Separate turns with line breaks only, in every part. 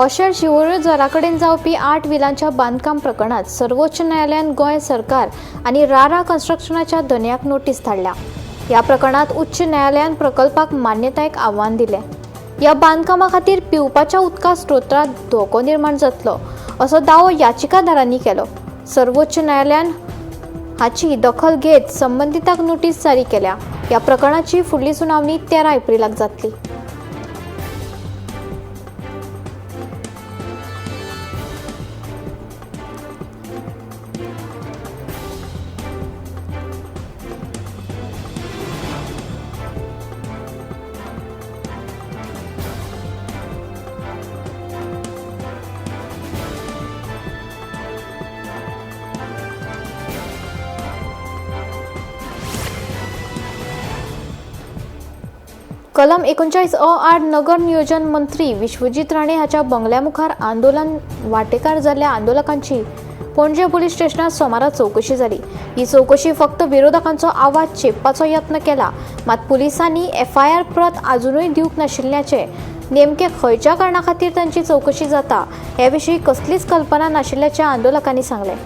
अशर शिवोरे जरा कडेन जावपी 8 विलांच्या बांदकाम प्रकरणात सर्वोच्च न्यायालयान गोंय सरकार आनी रारा कन्स्ट्रक्शनाच्या धनयाक नोटीस धाडल्या. ह्या प्रकरणात उच्च न्यायालयान प्रकल्पाक मान्यतायेक आव्हान दिलें. ह्या बांदकामा खातीर पिवपाच्या उदका स्रोत्राक धोको निर्माण जातलो असो दावो याचिकादारांनी केलो. सर्वोच्च न्यायालयान हाची दखल घेत संबंदितांक नोटीस जारी केल्या. ह्या प्रकरणाची फुडली सुनावणी 13 एप्रिलाक जातली. कलम 39 अ आड नगर नियोजन मंत्री विश्वजीत राणे हाच्या बंगल्या मुखार आंदोलन वाटेकार जाल्ल्या आंदोलकांची पणजे पुलीस स्टेशनात सोमारा चवकशी जाली. ही चवकशी फक्त विरोधकांचो आवाज चेपपाचो यत्न केला, मात पुलिसांनी एफआयआर प्रत आजुनूय दिवंक नाशिल्ल्याचें, नेमके खंयच्या कारणा खातीर तांची चवकशी जाता हे विशीं कसलीच कल्पना नाशिल्ल्याचें आंदोलकांनी सांगलें.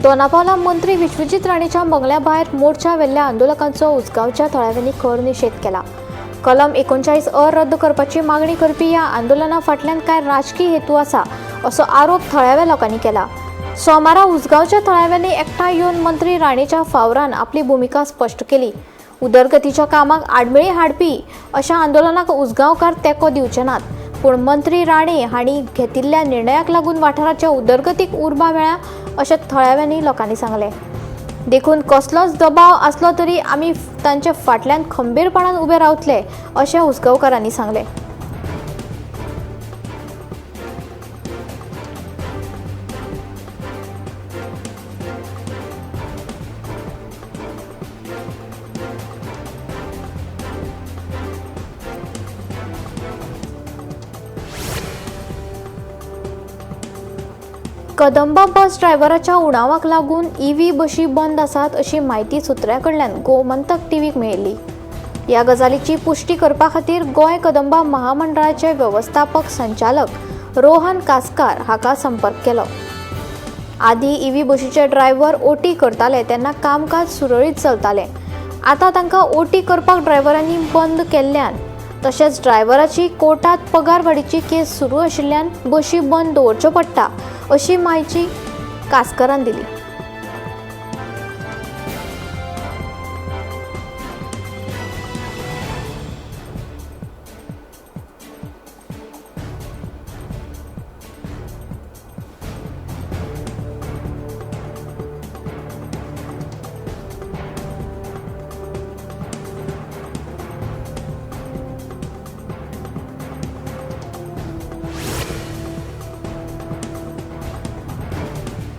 दोनापावला मंत्री विश्वजीत राणेच्या बंगल्या भायर मोर्चा व्हेल्ल्या आंदोलकांचो उसगांवच्या थळाव्यांनी खर निशेध केला. कलम 39 अ रद्द करपाची मागणी करपी ह्या आंदोलना फाटल्यान कांय राजकी हेतू आसा असो आरोप थळाव्या लोकांनी केला. सोमारा उसगांवच्या थळाव्यांनी एकठांय येवन मंत्री राणेच्या फावरान आपली भुमिका स्पश्ट केली. उदरगतीच्या कामाक आडमेळी हाडपी अशा आंदोलनाक उसगांवकार तेंको दिवचे नात, पूण मंत्री राणे हांणी घेतिल्ल्या निर्णयाक लागून वाठाराच्या उदरगतीक उर्बा मेळ्ळ्या अशें थळाव्यांनी लोकांनी सांगलें. देखून कसलोच दबाव आसलो तरी आमी तांचे फाटल्यान खंबीरपणान उबे रावतले अशें उसगांवकारांनी सांगलें. कदंबा बस ड्रायव्हराच्या उणावाक लागून ईव्ही बशी बंद आसात अशी म्हायती सुत्र्या कडल्यान गोमंतक टीव्हीक मेळिल्ली. ह्या गजालीची पुष्टी करपा खातीर गोंय कदंबा महामंडळाचे वेवस्थापक संचालक रोहन कासकार हाका संपर्क केलो. आदी ईव्ही बशीचे ड्रायव्हर ओटी करताले तेन्ना कामकाज सुरळीत चलतालें. आतां तांकां ओटी करपाक ड्रायव्हरांनी बंद केल्ल्यान तशेंच ड्रायव्हराची कोर्टात पगार वाडीची केस सुरू आशिल्ल्यान बशी बंद दवरच्यो पडटा अशी म्हायती कासकरान दिली.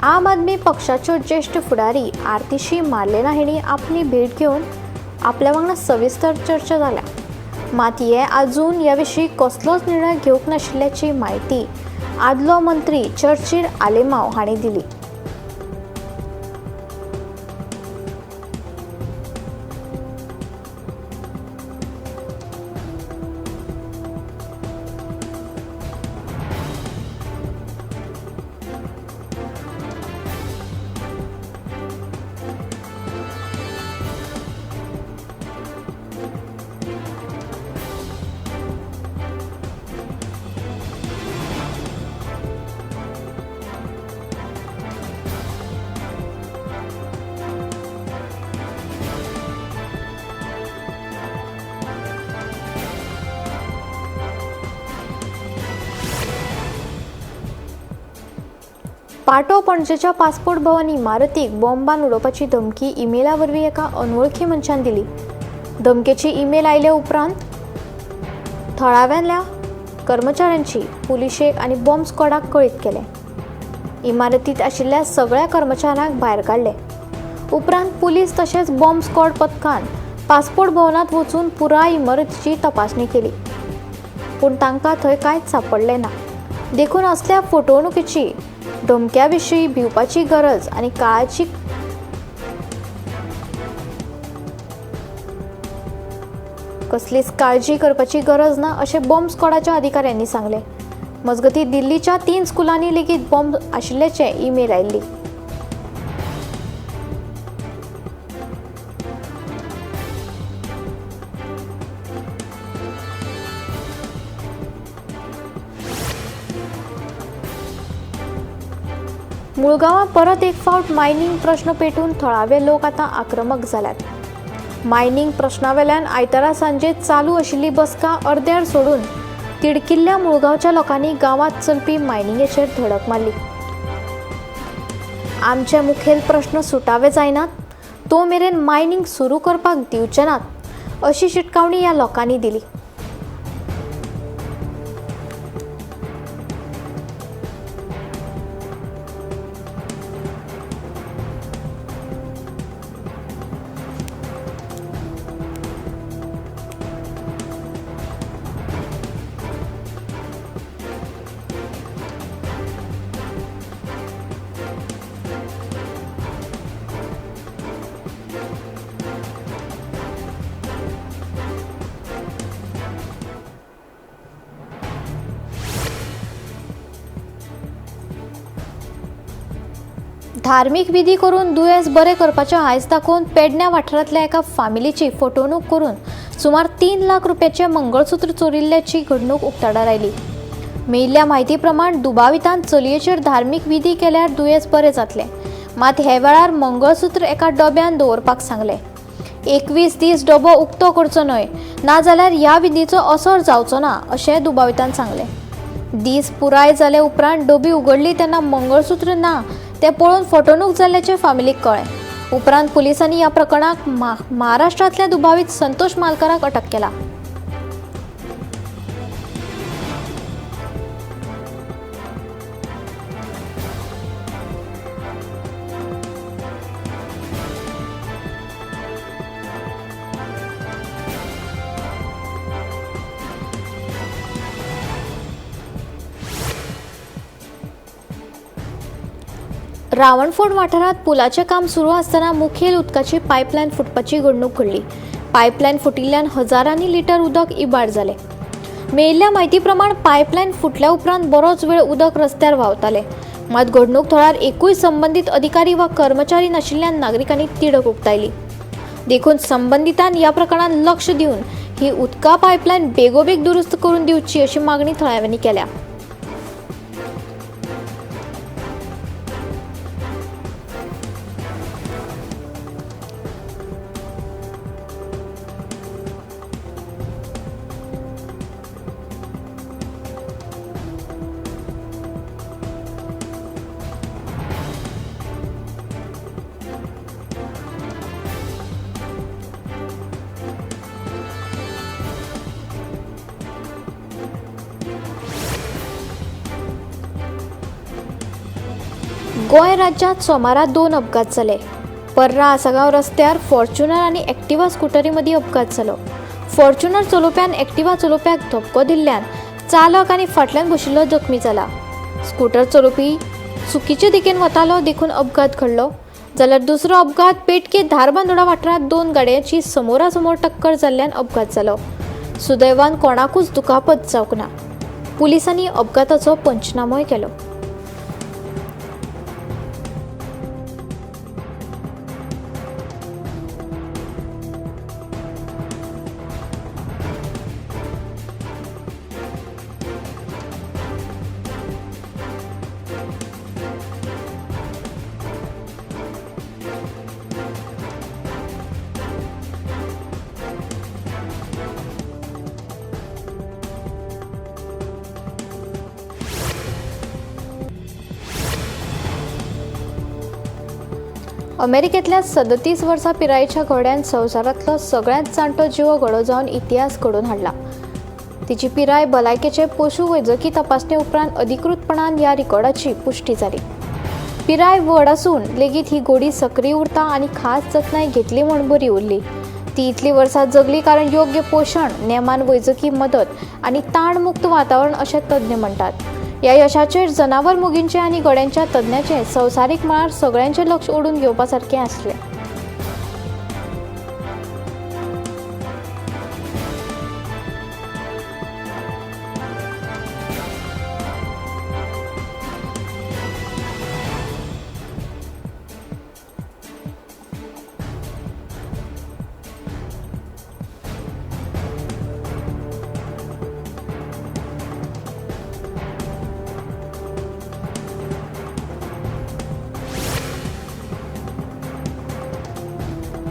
आम आदमी पक्षाच्यो ज्येष्ठ फुडारी आरतीशी मार्लेना हिणी आपली भेट घेवन आपल्या वांगडा सविस्तर चर्चा जाल्या. मात हे आजून ह्या विशीं कसलोच निर्णय घेवंक नाशिल्ल्याची म्हायती आदलो मंत्री चर्चिल आलेमाव हांणी दिली. पाटो पणजेच्या पासपोर्ट भवन इमारतीक बॉम्बान उडोवपाची धमकी इमेला वरवीं एका अनवळखी मनशान दिली. धमकेची ईमेल आयले उपरांत थळाव्या कर्मचाऱ्यांची पुलिशेक आनी बॉम्ब स्क्वॉडाक कळीत केलें. इमारतींत आशिल्ल्या सगळ्या कर्मचाऱ्यांक भायर काडले. उपरांत पुलीस तशेंच बॉम्ब स्क्वॉड पथकान पासपोर्ट भवनांत वचून पुराय इमारतीची तपासणी केली, पूण तांकां थंय कांयच सांपडलें ना. देखून असल्या फटवणुकीची धमक्या विशीं भिवपाची गरज आनी काळाची कसलीच काळजी करपाची गरज ना अशें बॉम्ब स्क्वॉडाच्या अधिकाऱ्यांनी सांगलें. मजगतीं दिल्लीच्या 3 स्कुलांनी लेगीत बॉम्ब आशिल्ल्याचे ईमेल आयिल्ली. मुळगांवां परत एक फावट मायनींग प्रश्न पेटून थळावे लोक आतां आक्रमक जाल्यात. मायनींग प्रश्नावेल्यान आयतारा सांजे चालू आशिल्ली बसका अर्द्यार सोडून तिडकिल्ल्या मुळगांवच्या लोकांनी गांवांत चलपी मायनिंगेचेर धडक मारली. आमचे मुखेल प्रश्न सुटावे जायनात तो मेरेन मायनींग सुरू करपाक दिवचे नात अशी शिटकावणी ह्या लोकांनी दिली. धार्मीक विधी करून दुयेंस बरें करपाचें हांयस दाखोवन पेडण्या वाठारांतल्या एका फामिलीची फटवणूक करून सुमार 3 लाख रुपयाचें मंगळसूत्र चोरिल्ल्याची घडणूक उक्ताडार आयली. मेळिल्ल्या म्हायती प्रमाण दुबावितान चलयेचेर धार्मीक विधी केल्यार दुयेंस बरें जातलें, मात हे वेळार मंगळसूत्र एका डब्यान दवरपाक सांगलें. 21 दीस डबो उक्तो करचो न्हय, नाजाल्यार ह्या विधीचो असर जावचो ना अशें दुबावितान सांगलें. दीस पुराय जाले उपरांत डबी उगडली तेन्ना मंगळसूत्र ना ते पळोवन फटवणूक जाल्ल्याचें फामिलीक कळ्ळें. उपरांत पुलिसांनी ह्या प्रकरणाक महाराष्ट्रांतल्या दुबावीत संतोष मालकराक अटक केला. रावणफोंड वाठारांत पुलाचें काम सुरू आसतना मुखेल उदकाची पायपलायन फुटपाची घडणूक घडली. पायपलायन फुटिल्ल्यान हजारांनी लिटर उदक इबाड जालें. मेळिल्ल्या म्हायती प्रमाण पायपलायन फुटल्या उपरांत बरोच वेळ उदक रस्त्यार व्हांवतालें. मात घडणूक थळार एकूय संबंदीत अधिकारी वा कर्मचारी नाशिल्ल्यान नागरिकांनी तिडक उक्तायली. देखून संबंदितान ह्या प्रकरणात लक्ष दिवन ही उदका पायपलायन बेगोबेग दुरुस्त करून दिवची अशी मागणी थळाव्यांनी केल्या. गोंय राज्यांत सोमारा 2 अपघात जाले. पर्रा आसगांव रस्त्यार फॉर्च्युनर आनी एक्टिवा स्कुटरी मदीं अपघात जालो. फॉर्च्युनर चलोवप्यान एक्टिवा चलोवप्याक धपको दिल्ल्यान चालक आनी फाटल्यान बशिल्लो जखमी जाला. स्कुटर चलोवपी चुकीचे दिकेन वतालो देखून अपघात घडलो. जाल्यार दुसरो अपघात पेटके धारबांदोडा वाठारांत 2 गाडयांची समोरासमोर टक्कर जाल्ल्यान अपघात जालो. सुदैवान कोणाकूच दुखापत जावंक ना. पुलिसांनी अपघाताचो पंचनामोय केलो. अमेरिकेंतल्या 37 वर्सां पिरायेच्या घोड्यान संवसारांतलो सगळ्यांत जाणटो जिवो घोडो जावन इतिहास घडोवन हाडला. तिची पिराय भलायकेचे पशु वैजकी तपासणे उपरांत अधिकृतपणान ह्या रिकॉर्डाची पुष्टी जाली. पिराय व्हड आसून लेगीत ही घोडी सक्रीय उरता आनी खास जतनाय घेतली म्हूण बरी उरली. ती इतली वर्सां जगली कारण योग्य पोशण, नेमान वैजकी मदत आनी ताणमुक्त वातावरण अशें तज्ञ म्हणटात. ह्या यशाचेर जनावर मोगींचें आनी घोड्यांच्या तज्ञांचें संवसारीक मळार सगळ्यांचें लक्ष ओडून घेवपा सारकें आसलें.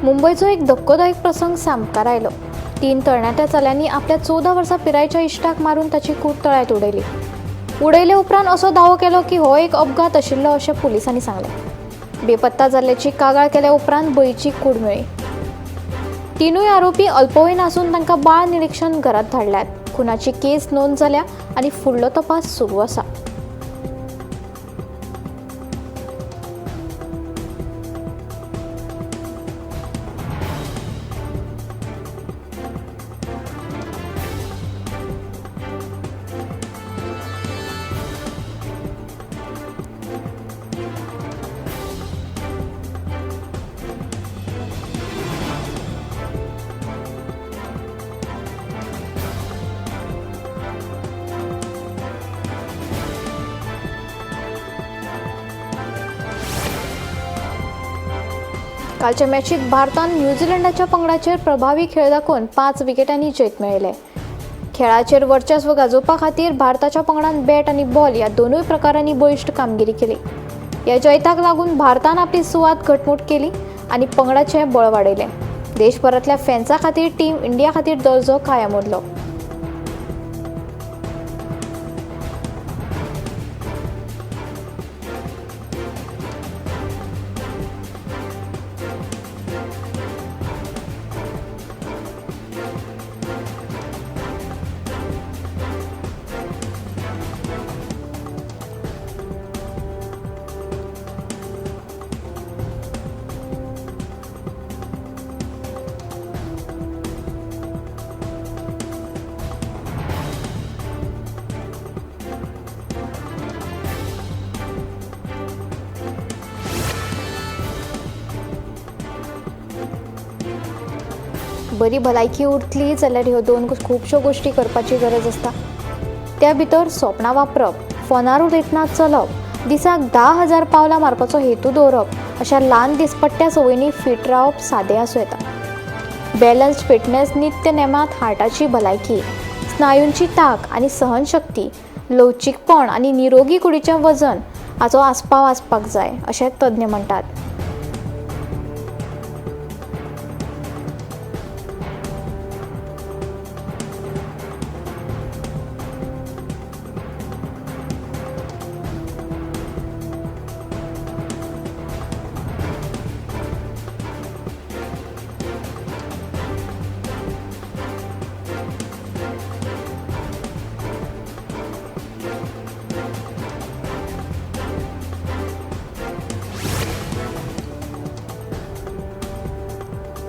मुंबयचो एक धक्कोदायक प्रसंग सामकार आयलो. 3 तरणाट्या चल्यांनी आपल्या 14 वर्सां पिरायेच्या इश्टाक मारून ताची कूड तळ्यांत उडयली. उडयले उपरांत असो दावो केलो की हो एक अपघात आशिल्लो अशें पुलिसांनी सांगलें. बेपत्ता जाल्ल्याची कागाळ केल्या उपरांत बळीची कूड मेळ्ळी. 3 आरोपी अल्पवयीन आसून तांकां बाळ निरीक्षण घरांत धाडल्यात. खुनाची केस नोंद जाल्या आनी फुडलो तपास सुरू आसा. कालच्या मॅचीत भारतान न्यूझीलंडाच्या पंगडाचेर प्रभावी खेळ दाखोवन 5 विकेटांनी जैत मेळयलें. खेळाचेर वर्चस्व गाजोवपा खातीर भारताच्या पंगडान बॅट आनी बॉल ह्या दोनूय प्रकारांनी बळिश्ट कामगिरी केली. ह्या जैताक लागून भारतान आपली सुवात घटमूट केली आनी पंगडाचें बळ वाडयलें. देशभरांतल्या फॅन्सां खातीर टीम इंडिया खातीर दर्जो कायम उरलो. बरी भलायकी उरतली जाल्यार ह्यो दोन खुबश्यो गोश्टी करपाची गरज आसता. त्या भितर सोपणां वापरप, फोनार उलयतना चलप, दिसाक 10,000 पावलां मारपाचो हेतू दवरप अशा ल्हान दिसपट्ट्या संवयींनी फिट रावप सादें आसूं येता. बॅलन्स्ड फिटनेस नित्य नेमांत हार्टाची भलायकी, स्नायूंची तांक आनी सहनशक्ती, लवचीकपण आनी निरोगी कुडीचें वजन हाचो आस्पाव आसपाक जाय अशें तज्ञ म्हणटात.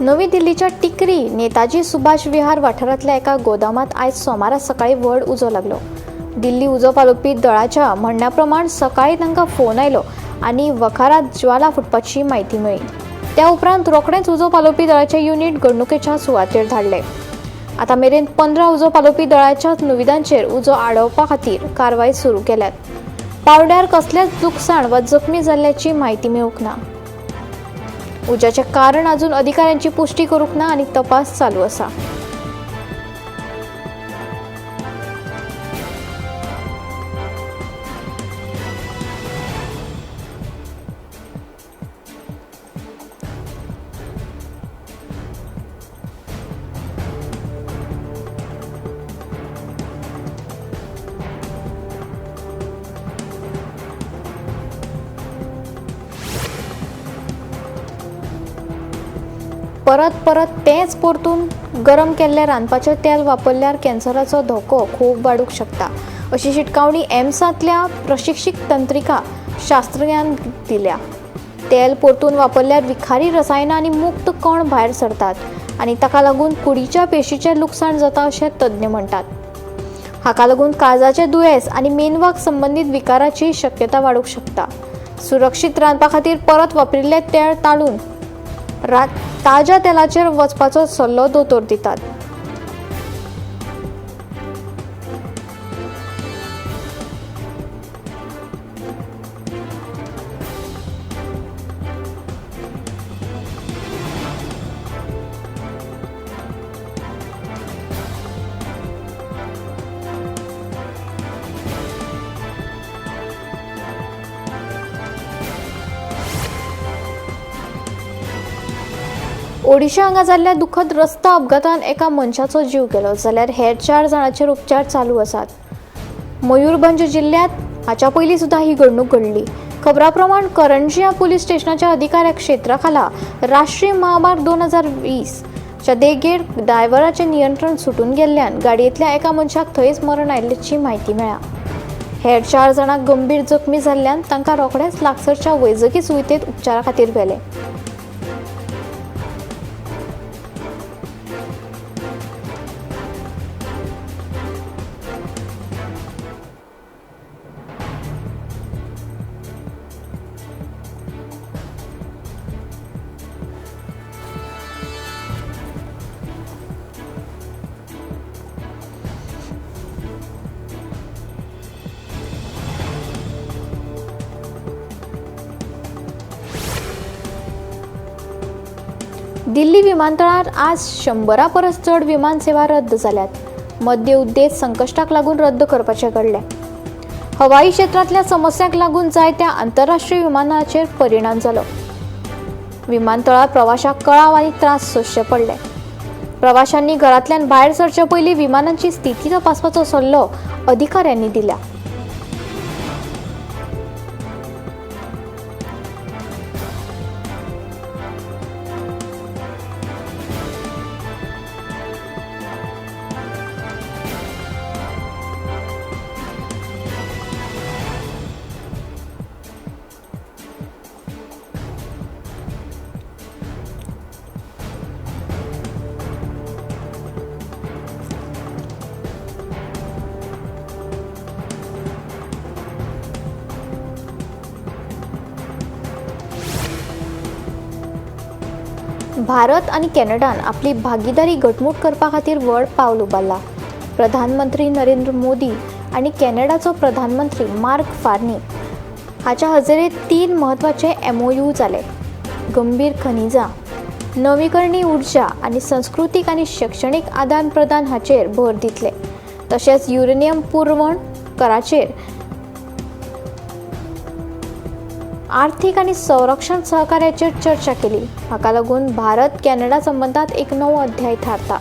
नवी दिल्लीच्या टिकरी नेताजी सुभाष विहार वाठारांतल्या एका गोदामांत आयज सोमारा सकाळीं व्हड उजो लागलो. दिल्ली उजो पालोवपी दळाच्या म्हणण्या प्रमाण सकाळीं तांकां फोन आयलो आनी वखारांत ज्वाला फुटपाची म्हायती मेळ्ळी. त्या उपरांत रोखडेंच उजो पालोवपी दळाचे युनिट घडणुकेच्या सुवातेर धाडले. आतां मेरेन 15 उजो पालोवपी दळाच्या नुविदांचेर उजो आडोवपा खातीर कारवाय सुरू केल्यात. पावड्यार कसलेंच लुकसाण वा जखमी जाल्ल्याची म्हायती मेळूंक ना. उज्याचें कारण अजून अधिकाऱ्यांची पुष्टी करूंक ना आनी तपास चालू आसा. परत परत तेंच परतून गरम केल्लें रांदपाचें तेल वापरल्यार कॅन्सराचो धोको खूब वाडूंक शकता, अशी शिटकावणी एम्सांतल्या प्रशिक्षीत तंत्रिका शास्त्रज्ञान दिल्या. तेल परतून वापरल्यार विखारी रसायनां आनी मुक्त कण भायर सरतात आनी ताका लागून कुडीच्या पेशीचें लुकसाण जाता अशें तज्ञ म्हणटात. हाका लागून काळजाचें दुयेंस आनी मेंदवाक संबंदीत विकाराची शक्यता वाडूंक शकता. सुरक्षीत रांदपा खातीर परत वापरिल्लें तेल टाळून ताज्या तेलाचेर वचपाचो सल्लो दोतोर दितात. ओडिशा हांगा जाल्ल्या दुखद रस्तो अपघातान एका मनशाचो जीव गेलो, जाल्यार हेर 4 जाणांचेर उपचार चालू आसात. मयूरभंज जिल्ल्यांत हाच्या पयलीं सुद्दां ही घडणूक घडली. खबरा प्रमाण करंजिया पुलीस स्टेशनाच्या अधिकाऱ्या क्षेत्रा खाला राष्ट्रीय महामार्ग 2020 च्या देगेर ड्रायव्हराचें नियंत्रण सुटून गेल्ल्यान गाडयेंतल्या एका मनशाक थंयच मरण आयिल्ल्याची म्हायती मेळ्ळा. हेर 4 जाणांक गंभीर जखमी जाल्ल्यान तांकां रोखडेच लागसरच्या वैजकी सुविधेंत उपचारा खातीर व्हेले. दिल्ली विमानतळार आज 100 परस चड विमान सेवा रद्द जाल्यात. मध्य उद्देश संकश्टाक लागून रद्द करपाचें घडलें. हवाई क्षेत्रांतल्या समस्यांक लागून जायत्या आंतरराष्ट्रीय विमानाचेर परिणाम जालो. विमानतळार प्रवाशांक कळाव आनी त्रास सोंसचे पडले. प्रवाशांनी घरांतल्यान भायर सरचे पयलीं विमानांची स्थिती तपासपाचो सल्लो अधिकाऱ्यांनी दिला. भारत आनी कॅनडान आपली भागीदारी घटमूट करपा खातीर व्हड पावल उबारला. प्रधानमंत्री नरेंद्र मोदी आनी कॅनडाचो प्रधानमंत्री मार्क फार्नी हाच्या हजेरेंत 3 म्हत्वाचे MOU जाले. गंभीर खनिजां, नवीकरणी उर्जा आनी संस्कृतीक आनी शैक्षणीक आदान प्रदान हाचेर भर दितले. तशेंच युरेनियम पुरवण कराचेर आर्थिक आनी संरक्षण सहकार्याचेर चर्चा केली. हाका लागून भारत कॅनडा संबंदांत एक नवो अध्याय थारता.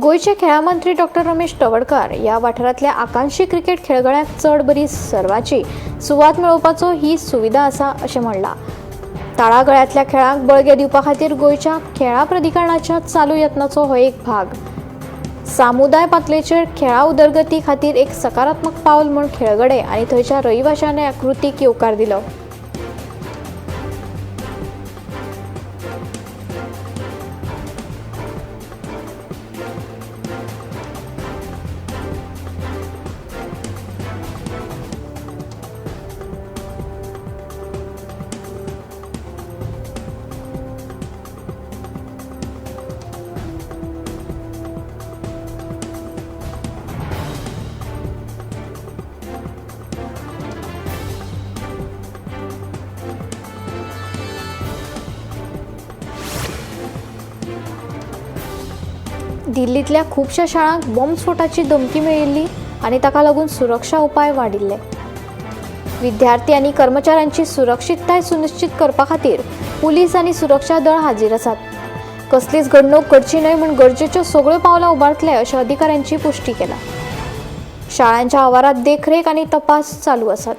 गोंयचे खेळा मंत्री डॉक्टर रमेश तवडकार ह्या वाठारांतल्या आकांक्षी क्रिकेट खेळगड्यांक चड बरी सर्वाची सुवात मेळोवपाचो ही सुविधा आसा अशें म्हणलां. ताळागळ्यांतल्या खेळांक बळगें दिवपा खातीर गोंयच्या खेळा प्राधिकरणाच्या चालू यत्नाचो हो एक भाग. सामुदाय पातळेचेर खेळा उदरगती खातीर एक सकारात्मक पावल म्हूण खेळगडे आनी थंयच्या रहिवाशांनी ह्या कृतीक येवकार दिलो. दिल्लींतल्या खुबश्या शाळांक बॉम्बस्फोटाची धमकी मेळिल्ली आनी ताका लागून सुरक्षा उपाय वाडिल्ले. विद्यार्थी आनी कर्मचाऱ्यांची सुरक्षितताय सुनिश्चित करपा खातीर पुलीस आनी सुरक्षा दळ हाजीर आसात. कसलीच घडणूक घडची न्हय म्हूण गरजेच्यो सगळ्यो पावलां उबारतले अशें अधिकाऱ्यांची पुष्टी केला. शाळांच्या आवारात देखरेख आनी तपास चालू आसात.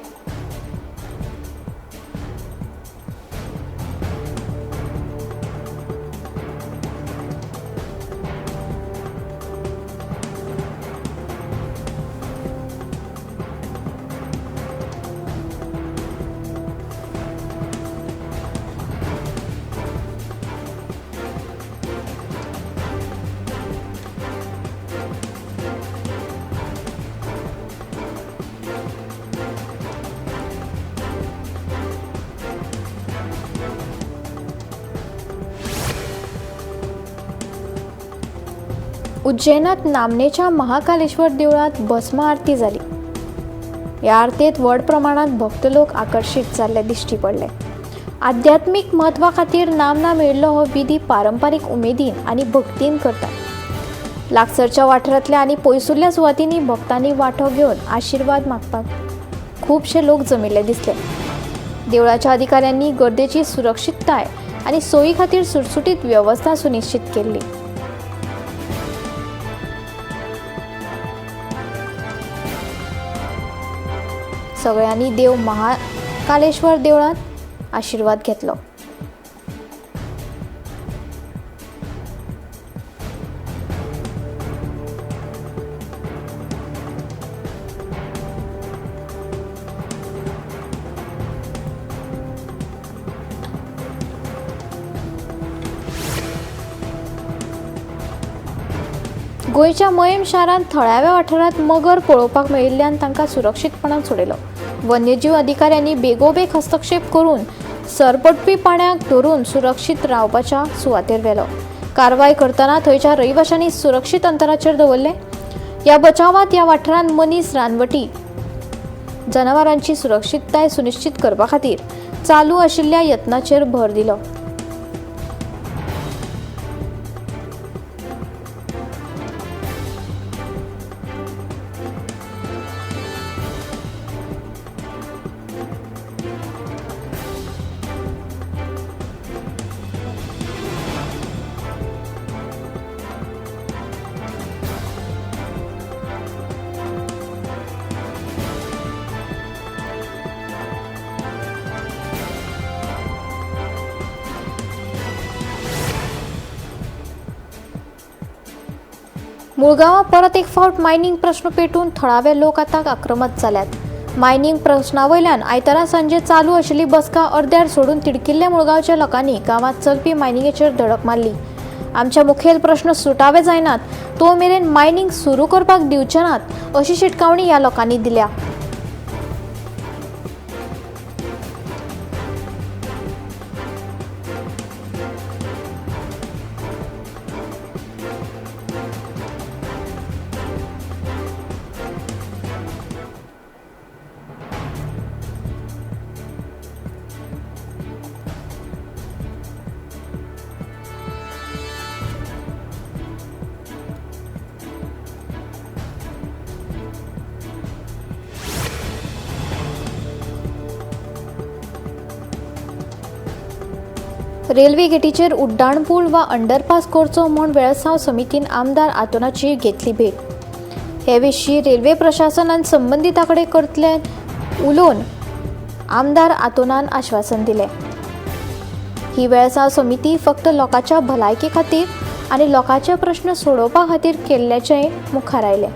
उज्जैनात नामनेच्या महाकालेश्वर देवळात भस्म आरती जाली. ह्या आरतीत व्हड प्रमाणात भक्त लोक आकर्शीत जाल्ले दिश्टी पडले. आध्यात्मीक म्हत्वा खातीर नामना मेळिल्लो हो विधी पारंपारीक उमेदीन आनी भक्तीन करतात. लागसरच्या वाठारांतल्या आनी पयसुल्ल्या सुवातींनी भक्तांनी वांटो घेवन आशिर्वाद मागपाक खुबशे लोक जमिल्ले दिसले. देवळाच्या अधिकाऱ्यांनी गर्देची सुरक्षितताय आनी सोयी खातीर सुटसुटीत वेवस्था सुनिश्चित केल्ली. सगळ्यांनी देव महाकालेश्वर देवळात आशीर्वाद घेतलो. गोंयच्या मयेम शारांत थळाव्या वाठारांत मगर पळोवपाक मेळिल्ल्यान तांकां सुरक्षीतपणान सोडयलो. वन्यजीव अधिकाऱ्यांनी बेगोबेग हस्तक्षेप करून सरपटपी पाण्याक धरून सुरक्षीत रावपाच्या सुवातेर व्हेलो. कारवाय करतना थंयच्या रहिवाशांनी सुरक्षीत अंतराचेर दवरले. ह्या बचावांत ह्या वाठारांत मनीस रानवटी जनावरांची सुरक्षितताय सुनिश्चित करपा खातीर चालू आशिल्ल्या यत्नाचेर भर दिलो. मुळगांवां परत एक फावट मायनींग प्रश्न पेटून थळावे लोक आतां आक्रमक जाल्यात. मायनींग प्रश्ना वयल्यान आयतारा सांजे चालू आशिल्ली बसका अर्द्यार सोडून तिडकिल्ल्या मुळगांवच्या लोकांनी गांवांत चलपी मायनिंगेचेर धडक मारली. आमचे मुखेल प्रश्न सुटावे जायनात तो मेरेन मायनींग सुरू करपाक दिवचे नात अशी शिटकावणी ह्या लोकांनी दिल्या. रेल्वे गेटीचेर उड्डाण पूल वा अंडरपास करचो म्हूण वेळसांव समितीन आमदार आतोनाची घेतली भेट. हे विशीं रेल्वे प्रशासन आनी संबंदितां कडेन करतले उलोवन आमदार आतोनान आश्वासन दिलें. ही वेळसांव समिती फक्त लोकांच्या भलायके खातीर आनी लोकांचे प्रश्न सोडोवपा खातीर केल्ल्याचेंय मुखार आयलें.